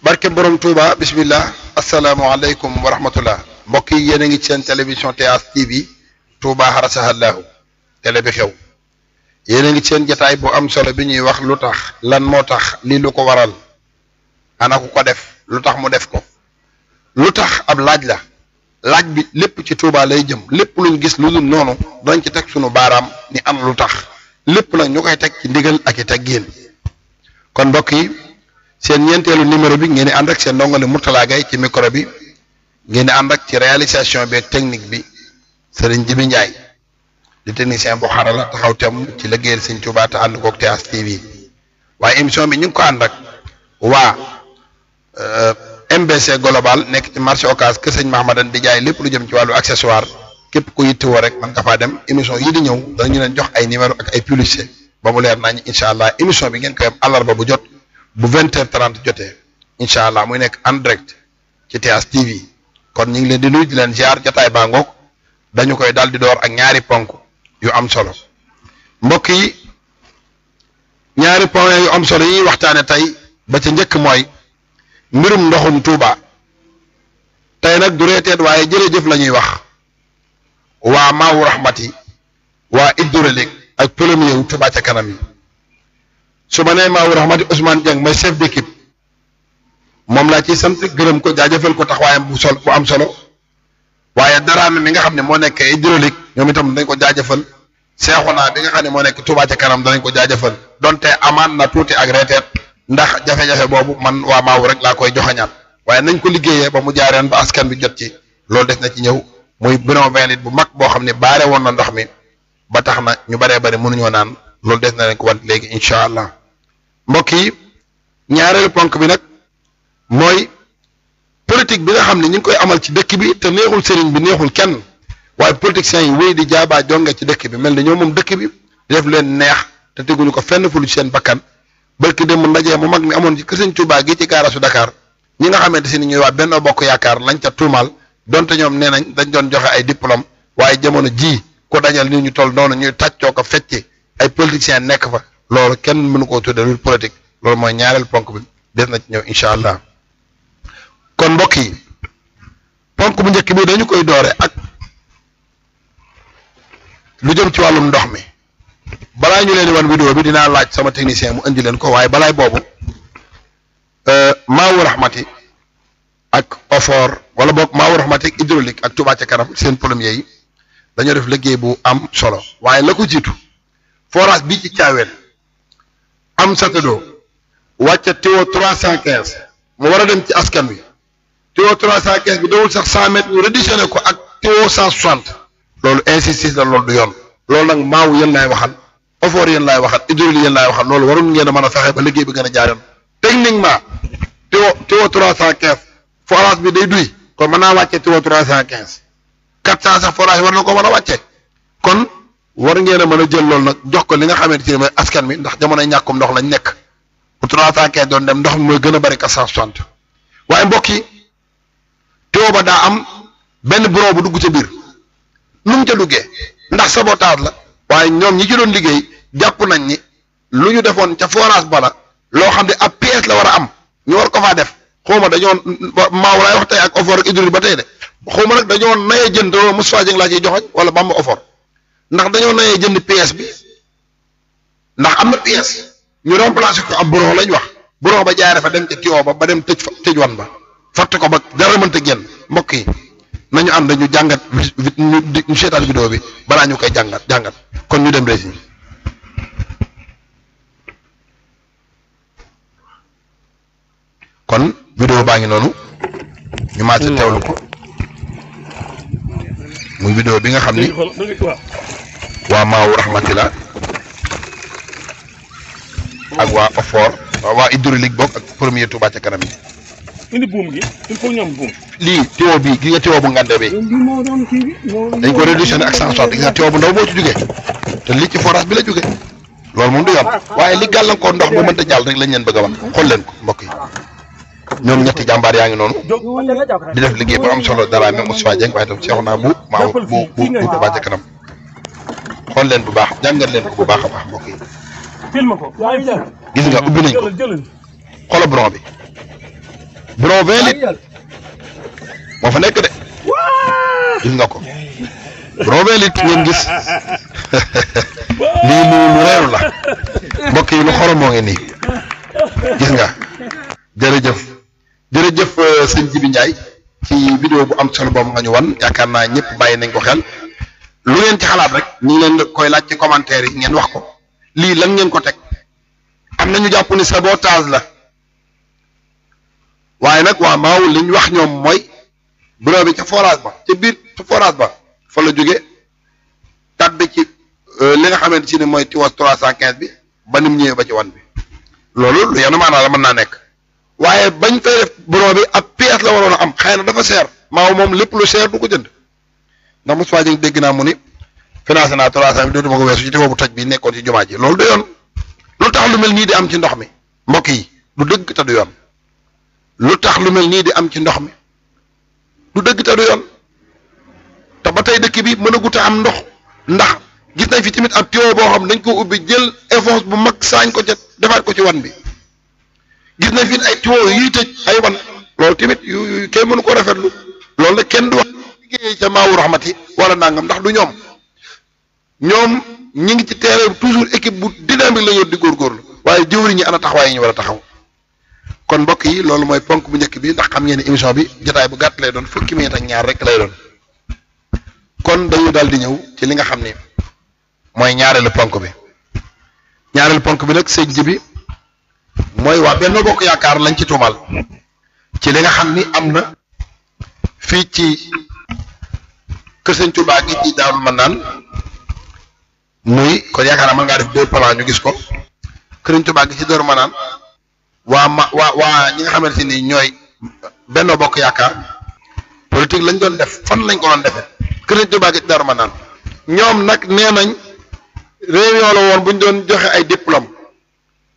barke borom Touba bismillah asalaamaaleykum wa rahmatullah mbokk yi yéen a ngi ci seen télévision TH TV Touba xarasahallahu télé bi xew yéen a ngi ci seen jataay bu am solo bi ñuy wax lu tax lan moo tax lii lu ko waral ana ku ko def lu tax mu def ko lu tax ab laaj la laaj bi lépp ci Touba lay jëm lépp luñ gis lu dul noonu dañ ci teg sunu baaraam ni am lu tax lépp nag ñu koy teg ci ndigal ak i teggin kon mbokk yi seen ñeenteelu numéro bi ngeen di ànd ak seen ndongole Mourtala Gaye ci micro bi ngeen di ànd ak ci réalisation bi ak technique bi Serigne Jibi Ndiaye di technicien bu xarala taxaw tem ci liggéeyal Serigne Touba te ànd koog TH TV waaye émission bi ñu ngi ko ànd ak waa MBC global nekk ci marché Ocass kër Sëñ Mahamadan di jaay lépp lu jëm ci wàllu accessoire képp ku yittewoo rek man nga faa dem émission yi di ñëw danañu leen jox ay numéro ak ay publicité ba mu leer nañ incha allah émission bi ngeen koy am àllarba bu jot bu 20h30 jotee incha allah muy nekk en direct ci TH TV kon ñu ngi leen di nuyu di leen ziar jotaay baa ngoog dañu koy daal di door ak ñaari ponk yu am solo mbokk yi ñaari ponk yu am solo yi waxtaane tey ba ca njëkk mooy mbirum ndoxum Touba tey nag du reeteet waaye jërëjëf la ñuy wax waa Maawu Rahmati waa hydraulique ak plombier wu Touba ca kanam yi su ma nee Maawu Rahmati Ousmane Dieng may chef d'équipe moom laa ciy sant gërëm ko jaajëfal ko taxawaayam bu am solo waaye Daraame mi nga xam ne moo nekk hydraulique ñoom itam dañ ko jaajëfal Seexuna bi nga xam ne moo nekk Touba ca kanam danañ ko jaajëfal donte amaan na tuuti ak reeteet ndax jafe-jafe boobu man waa Maawu rek laa koy joxañaat waaye nañ ko liggéeyee ba mu jaareen ba askan bi jot ci loolu des na ci ñëw muy bidon 20 litres bu mag boo xam ne baare woon na ndox mi ba tax na ñu baree bari mënuñoo naan loolu des na leen ko wan léegi incha allah mbokk yi ñaareelu ponk bi nag mooy politique bi nga xam ne ñu ngi koy amal ci dëkk bi te neexul sëriñ bi neexul kenn waaye politiciens yi wéy di jaabaa jonge ci dëkk bi mel ni ñoom moom dëkk bi def leen neex te teguñu ko fenn fu lu ci seen bakkan barki dem ndaje mu mag mi amoon ci kër Sëñ Touba gi ci gaarasu Dakar ñi nga xamante si ni ñuy waa Benno Bokk Yaakaar lañ ca tuumaal donte ñoom nee nañ dañ doon joxe ay diplôme waaye jamono ji ko dajal ni ñu toll noonu ñuy tàccoo ko fecc ay politiciens nekk fa loolu kenn mënu koo tuddee lu politique loolu mooy ñaareel ponk bi des na ci ñëw incha allah kon mbokk yi ponk bu njëkk bi dañu koy doore ak lu jëm ci wàllum ndox mi balaa ñu leen di wan vidéo bi dinaa laaj sama technicien mu indi leen ko waaye balaay boobu Maawu Rahmati ak Ofor wala boog Maawu Rahmati ak hydraulique ak Touba ca kanam seen plombier yi dañoo def liggéey bu am solo waaye la ko jiitu forage bii ci Thiawéne am satadoo wàcce tuyau 315 mu war a dem ci askan wi tuyau 315 bi dawul sax 100 mètres ñu redditionné ko ak tuyau 160 loolu insisté la loolu du yoon loolu nag Maawu yéen laay waxal Ofor yéen laay waxal hydraulique yéen laay waxal loolu warul ngeen a mën a fexe ba liggéey bi gën a jaar yoon techniquement tuyau 315 forage bi day duy kon mën naa wàcce tuyau 315 400 sax forage war na ko mën a wàcce kon war ngeen a mën a jël loolu nag jox ko li nga xamante ne mooy askan wi ndax jamonoy ñàkkum ndox lañ nekk bu 315 doon dem ndox mi mooy gën a bëri 460 waaye mbokk yi tuyau ba daa am benn bureau bu dugg ca biir nu mu ca duggee ndax sabotage la waaye ñoom ñi ci doon liggéey jàpp nañ ni lu ñu defoon ca forage bala loo xam ne ab pièce la war a am ñu war ko faa def xawma dañoo Maaw laay wax tey ak Ofor ak hydraulique ba tey de xawma nag dañoo nayee jënd Moustapha Dieng laa ciy joxoñ wala Bamba Ofor ndax dañoo nayee jënd pièce bi ndax am na pièce ñu remplacé ko ab bureau lañ wax bureau ba jaare fa dem ca tuyau ba dem tëj wan ba fatte ko ba dara mënta génn mbokk yi nañu ànd ñu jàngat ñu seetaan vidéo bi balaa ñu koy jàngat kon ñu dem rési kon vidéo baa ngi noonu ñu maase teewlu ko muy vidéo bi nga xam ni waa Maawu Rahmati la ak waa Ofor waa hydraulique bokk ak premier Touba ca kanam yi indi buum gi il faut ñu am buum. lii tuyau bi gi nga tuyau bu ngande bi dañ ko réduire ak 160 gis nga tuyau bu ndaw boo ci jógee te lii ci forage bi la jógee loolu moom du yoon waaye li gàllankoor ndox bu mënta jàll rek lañ leen bëgg a wax xool leen ko mbokk yi ñoom ñetti jàmbaar yaa ngi noonu di def liggéey bu am solo dara même Moustapha Dieng waaye tam Seexuna bu Maaw bu Touba ca kanam xool leen bu baax jàngat leen ko bu baax a baax mbokk yi gis nga ubbi nañ ko xoolal bron bi bidon 20 litres moo fa nekk de gis nga ko bidon 20 litres ngeen gis lii lu reeru la mbokk yi lu xorom moo ngi nii gis nga jërëjëf sëñ Jibi Ndiaye ci vidéo bu am solo boobu nga ñu wan yaakaar naa ñëpp bàyyi nañ ko xel lu ngeen ci xalaat rek ñu ngi leen koy laaj ci commentaire yi ngeen wax ko lii lan ngeen ko teg am na ñu jàpp ni sabotage la waaye nag waa Maaw li ñu wax ñoom mooy bureau bi ca forage ba ca biir ca forage ba fa la jóge tàbbi ci li nga xamante ci ni mooy tiwas 315 bi ba nim ñëwee ba ci wan bi loolu lu yenu maanaa la mën naa nekk waaye bañ fay def bureau bi ab pièce la waroon a am xëy na dafa seer Maaw moom lépp lu seer du ko jënd ndax Moustapha Dieng dégg naa mu ni financé naa 300 bi dootuma ko weesu ci boobu toj bi nekkoon ci jumaa ji loolu du yoon lu tax lu mel nii di am ci ndox mi mbokk yi du dëgg te du yoon lu tax lu mel nii di am ci ndox mi du dëgg te du yoon te ba tey dëkk bi mën a gut a am ndox ndax gis nañ fi tamit ab tuyau boo xam dañ ko ubbi jël éponge bu mag saañ ko ca defaat ko ci wan bi gis nañ fi ay tuyau yuy tëj ay wan loolu tamit yu kenn mënu ko rafetlu loolu nag kenn du wax liggéey ca Maawu Rahmati wala nangam ndax du ñoom ñi ngi ci terrain toujours équipe bu dynamique la ñu di góorgóorlu waaye jëwriñ ñi ana taxawaay yi ñu war a taxaw kon mbokk yi loolu mooy ponk bu njëkk bi ndax xam ngeen ne émission bi jotaay bu gàtt lay doon fukki minute ak ñaar rek lay doon kon dañu daal di ñëw ci li nga xam ne mooy ñaareelu ponk bi nag sëñ ji bi mooy waa Benno Bokk Yaakaar lañ ci tuumal ci li nga xam ni am na fii ci kër sëñ Touba gi ci Daaru Manaan muy kon yaakaar naa mën ngaa def 2 plans ñu gis ko kër sëñ Touba gi ci Daaru Manaan waa ñi nga xamante ni ñooy Benno Bokk Yaakaar politique lañ doon def fan lañ ko doon defee kër sëñ Touba gi ci Daaru Manaan ñoom nag nee nañ réunion la woon bu ñu doon joxe ay diplôme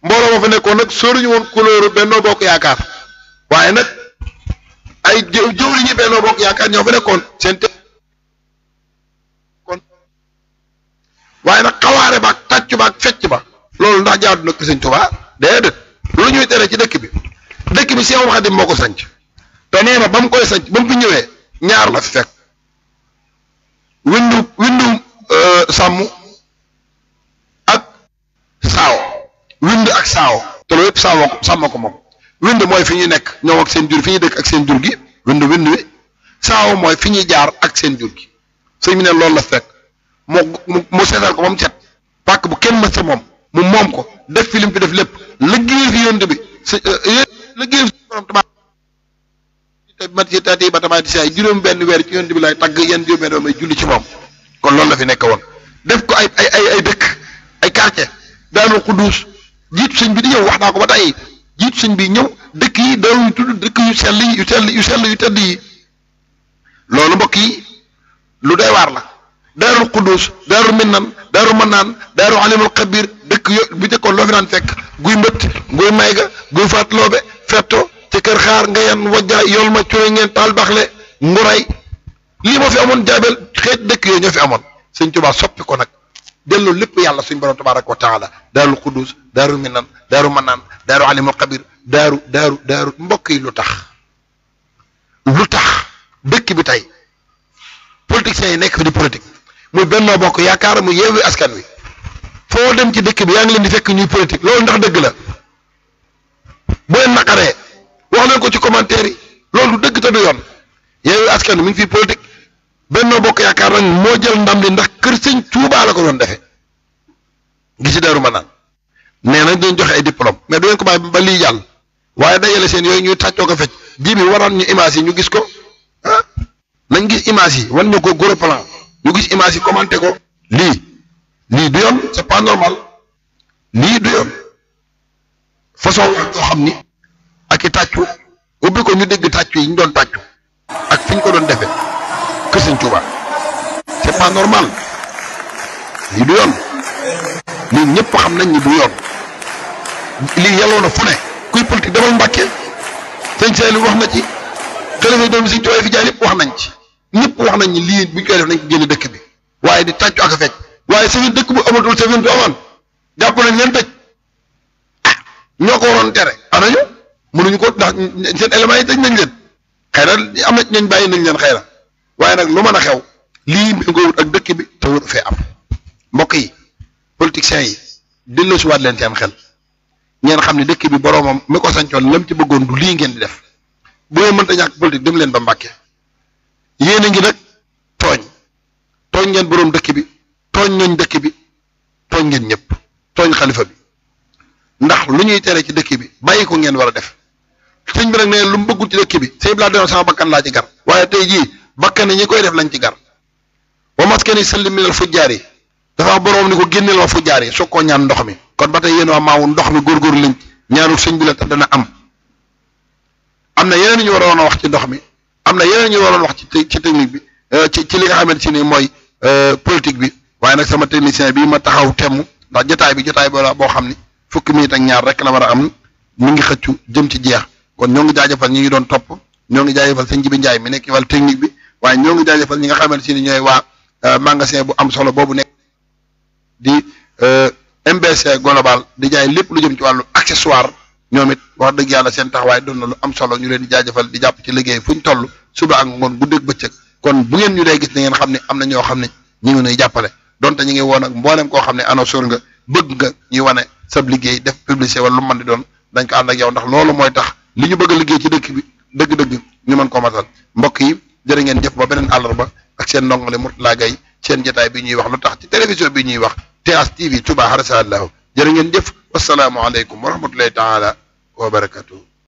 mbooloo ma fa nekkoon nag sóoruñu woon couleur Benno Bokk Yaakaar waaye nag ay jëwriñu Benno Bokk Yaakaar ñoo fa nekkoon seen kon waaye nag xawaare ba ak tàccu ba ak fecc ba loolu ndax jaadu nag sëñ Touba déedéet lu ñuy tere ci dëkk bi Seexul Xadim moo ko sanc te nee na ba mu koy sanc ba mu fi ñëwee ñaar la fi fekk windu sàmm ak saaw wind ak saaw te loolu yëpp sàmm ko moom wind mooy fi ñu nekk ñoom ak seen jur fi ñuy dëkk ak seen jur gi wind wi saaw mooy fi ñuy jaar ak seen jur gi sëñ bi ne loolu la fekk mu seetal ko ba mu set pàkk bu kenn mës sa moom mu moom ko def fi lim fi def lépp liggéey fi yonent bi liggéey fi borom tati ba tamaati si ay juróom benn weer ci yonent bi lay tagg yenn juróom benn weer may julli ci moom kon loolu la fi nekk woon def ko ay dëkk ay quartier Daaru Xuddus jiitu sëñ bi di ñëw wax naa ko ba tey jiitu sëñ bi ñëw dëkk yi dañuy tudd dëkk yu sell yu tedd yi loolu mbokk yi lu doy waar la Daaru Xuddus Daaru Minnan Daaru Manaan Daaru Alimul Xabir dëkk bu njëkkoon loo fi naan fekk guy mbëtt guy mayga guy faatloobe fetto ci kër xaar nga yan wajja yool ma cure ngeen taal baxle nguray lii moo fi amoon jaabel xeet dëkk yooyu ñoo fi amoon sëñ Tuubaa soppi ko nag delloo lépp yàlla suñ borom tabaaraka wa taala Daaru Xuddus Daaru Minnan Daaru Manaan Daaru Alimul Xabir daaru mbokk yi lu tax dëkk bi tey politiciens yi nekk fi di politique muy Benno Bokk Yaakaar mu Yewwi Askan Wi foo dem ci dëkk bi yaa ngi leen di fekk ñuy politique loolu ndax dëgg la bu leen naqaree wax leen ko ci commentaire yi loolu du dëgg te du yoon Yewwi Askan Wi mi ngi fi politique Benno Bokk Yaakaar nag moo jël ndam li ndax kër sëñ Tuubaa la ko doon defee gisi Daaru Manaan nee nañ dañ joxe ay diplôme mais du ngeen ko bàyyi ba lii jàll waaye dajale seen yooyu ñuy tàccoo ko fecc ji bi waroon ñu image yi ñu gis ko ah nañ gis image yi wan ñu ko gros plan ñu gis image yi commenté ko lii du yoon c'est pas normal lii du yoon façon wax koo xam ni ak i tàccu ubbi ko ñu dégg tàccu yi ñu doon tàccu ak fi ñu ko doon defee kër sëñ Tuubaa c'est pas normal lii du yoon lii ñëpp xam nañ ni du yoon lii yelloo na fu ne kuy politique demal Mbàkke sëñ Saliou wax na ci xalifa doom sëñ Tuubaa fi jaar yëpp wax nañ ci ñëpp wax nañ ni lii buñ koy def nañ ko génne dëkk bi waaye di tàccu ak a fecc waaye sëñ dëkk bu amatul sëñ du amoon jàpp nañ leen tëj ah ñoo ko waroon tere anañu mënuñu ko ndax seen éléments yi tëj nañ leen xëy na am na ñooñ bàyyi nañ leen xëy na waaye nag lu mën a xew lii méngoowut ak dëkk bi te wër fee am mbokk yi politiciens yi delloosiwaat leen seen xel ngeen xam ne dëkk bi boroomam mi ko sancoon lam ci bëggoon du lii ngeen di def bu ngeen mënta ñàkk politique dem leen ba Mbàkke yéen a ngi nag tooñ ngeen boroom dëkk bi tooñ ñooñ dëkk bi tooñ ngeen ñëpp tooñ xalifa bi ndax lu ñuy tere ci dëkk bi bàyyi ko ngeen war a def sëñ bi nag nee lu mu bëggul ci dëkk bi sëñ bi laa doon sama bakkan laa ci gar waaye tey jii bakkan ñi koy def lañ ci gar wa maskani sallim minal fujjaar yi dafa boroom ni ko génneel ma fujjaar yi soog koo ñaan ndox mi kon ba tey yéen waa maawu ndox mi góorgóorlu lañ ñaanul sëñ bi la te dana am na yeneen ñu waroon a wax ci ndox mi am na yeneen ñu waroon wax ci technique bi ci li nga xamante ni mooy politique bi waaye nag sama technicien bi ma taxaw temm ndax jotaay boo xam ni fukki minute ak ñaar rek la war a am mi ngi xëccu jëm ci jeex kon ñoo ngi jaajëfal ñi ngi doon topp ñoo ngi jaajëfal sëñ Jibi Njaay mi nekk ci wàllu technique bi waaye ñoo ngi jaajëfal ñi nga xamante ni ñooy waa magasin bu am solo boobu nekk di MBC global di jaay lépp lu jëm ci wàllu accessoire ñoom it wax dëgg yàlla seen taxawaay doon na lu am solo ñu leen di jaajëfal di jàpp ci liggéey fu ñu toll suba ak ngoon guddeeg bëccëg kon bu ngeen ñu dee gis ne ngeen xam ne am na ñoo xam ne ñu ngi nuy jàppale donte ñu ngi woon ak mboolem koo xam ne annonceur nga bëgg nga ñuy wane sab liggéey def publicité wala lu mën di doon dañ ko ànd ak yow ndax loolu mooy tax li ñu bëgg a liggéey ci dëkk bi dëgg-dëgg ñu mën ko matal mbokk yi jërë ngeen jëf ba beneen àllarba ak seen ndongole Mourtala Gaye seen jotaay bi ñuy wax lu tax ci télévision bi ñuy wax TH TV Touba xarasallahu jërë ngeen jëf wasalaamu aleykum wa rahmatullahi taala wa barakatuh